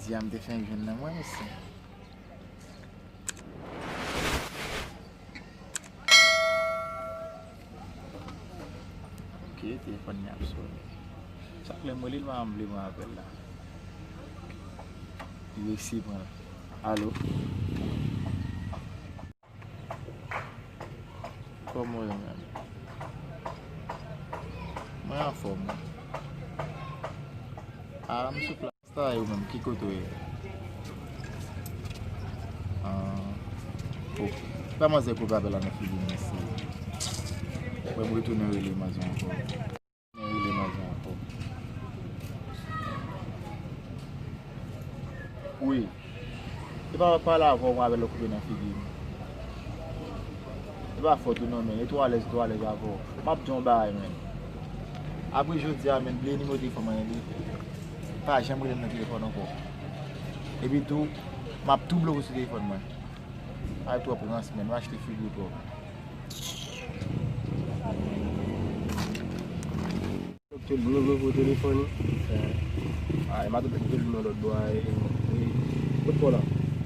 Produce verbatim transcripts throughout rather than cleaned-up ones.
Di a m te fenk jwenn nan mwen, mesye. Ok, telefòn li ap sonnen. Chak lè m rele l, pa janm vle pran apèl la. Li resi pran. Alo? Kòman w ye menm? Mwen anfòm, wi. A, m sou plas. Sa yo menm, ki kote w ye? Ah, oh. Fè manzè koupe apèl la nan figi m, mesye. Wè m retounen rele manzè ankò. Rele manzè ankò. Wi. Se pa pale avè w, mwen avè l koupe nan figi m. Se pa fòt ou non, men. E tou alèz, tou alèz avè w. M ap di w yon bagay, men. Apre jodi a, men, bliye nimewo telefòn mwen, li. Pa janm rele m nan telefòn ankò. Epi tou, m ap tou bloke w sou telefòn mwen. Ay, twòp rans, men. Ou achte figi w twòp. Doktè, li mwen voye telefòn, wi. Ay, madanm te voye li nan lòt bò a, e, e, kot pa w la?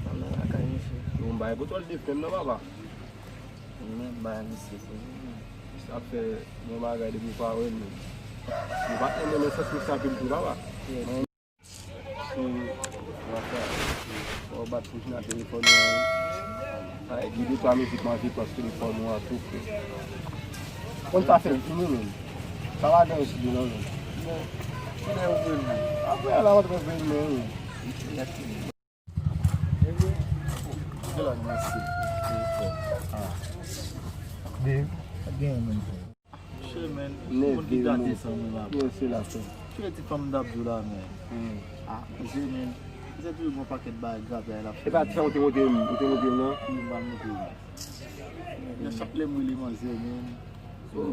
Mwen nan lakay, mesye. Bon, bay, kote w al defenn nan, papa? Mwen bay misye koze, men. Sa fè yon bagay depi w pa wè l, men. Ou pa t renmen nan sans misye ap tou, papa. Yeah. Si, w ap fè, fò w bat pou jina telefòn ou an. Ay, gide twa mizik manje plas telefòn ou an tou fre. Konn sa fè l fini, men. Sa pa gen isi de non, men. Bon, kilè ou vle l? Apre la, w ap vle l, men. Gade la, mesye. Ah. Dave. Pa t gen anyen, men. Che, men, moun ki gade sa, men, la. Yo, se la, frè. Ki ti fanm m t ap di w la, men. Hmm. Ah, mesye, men. Misye toujou gen yon pakèt bagay grave la. E pa ti sa ou te montre m, ou te montre m, non? Wi, m pa montre w. Nan chak lè m rele manzè, men. Oh,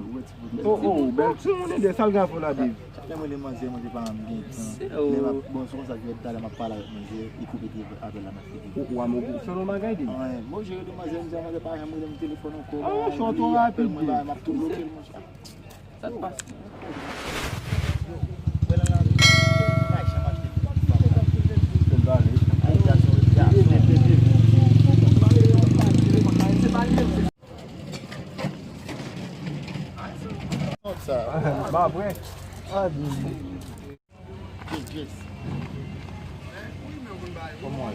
oh, bèl timoun, de sa l gen pou la Bib. Chak lè m rele manzè, manzè pa janm gen tan. Lè m ap, bon, se konsa, jodi talè m ap pale avèk manzè, li koupe apèl la nan figi m. Ou, ou ap montre w sou bagay li. Wi, bon, jere de manzè, m di a manzè pa janm rele m telefòn ankò. Ah, monchè, ou twò rapid. Mwen, m ap tou bloke l, monchè. Sa k pase? Sa. Ba vre. Yes, yes. Kòman?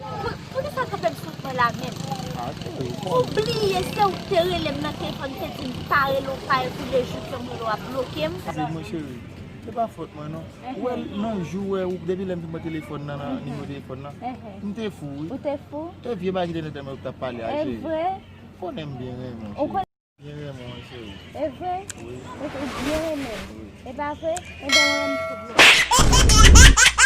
Pou, poukisa w kanpe m sou mwen la menm? Ah, cheri, ou bliye se ou k te rele m nan telefòn, te di m pa rele w, pa rele w, jou ke m rele w ap bloke m. Se mwen, cheri. Se pa fòt mwen, non. Ou wè, nan jou, wè, ou, depi lè m fin pran telefòn nan, nan nimewo telefòn nan, m te fou, wi. Ou te fou? E vye bagay ki te nan tèt mwen ou t ap pale a, cheri. E vre? Ou konnen m byen renmen w, cheri. Byen renmen w, cheri. E vre? Wi. Ou, ou byen renmen m. Wi. E pa vre? Enben, mwen menm tou byen.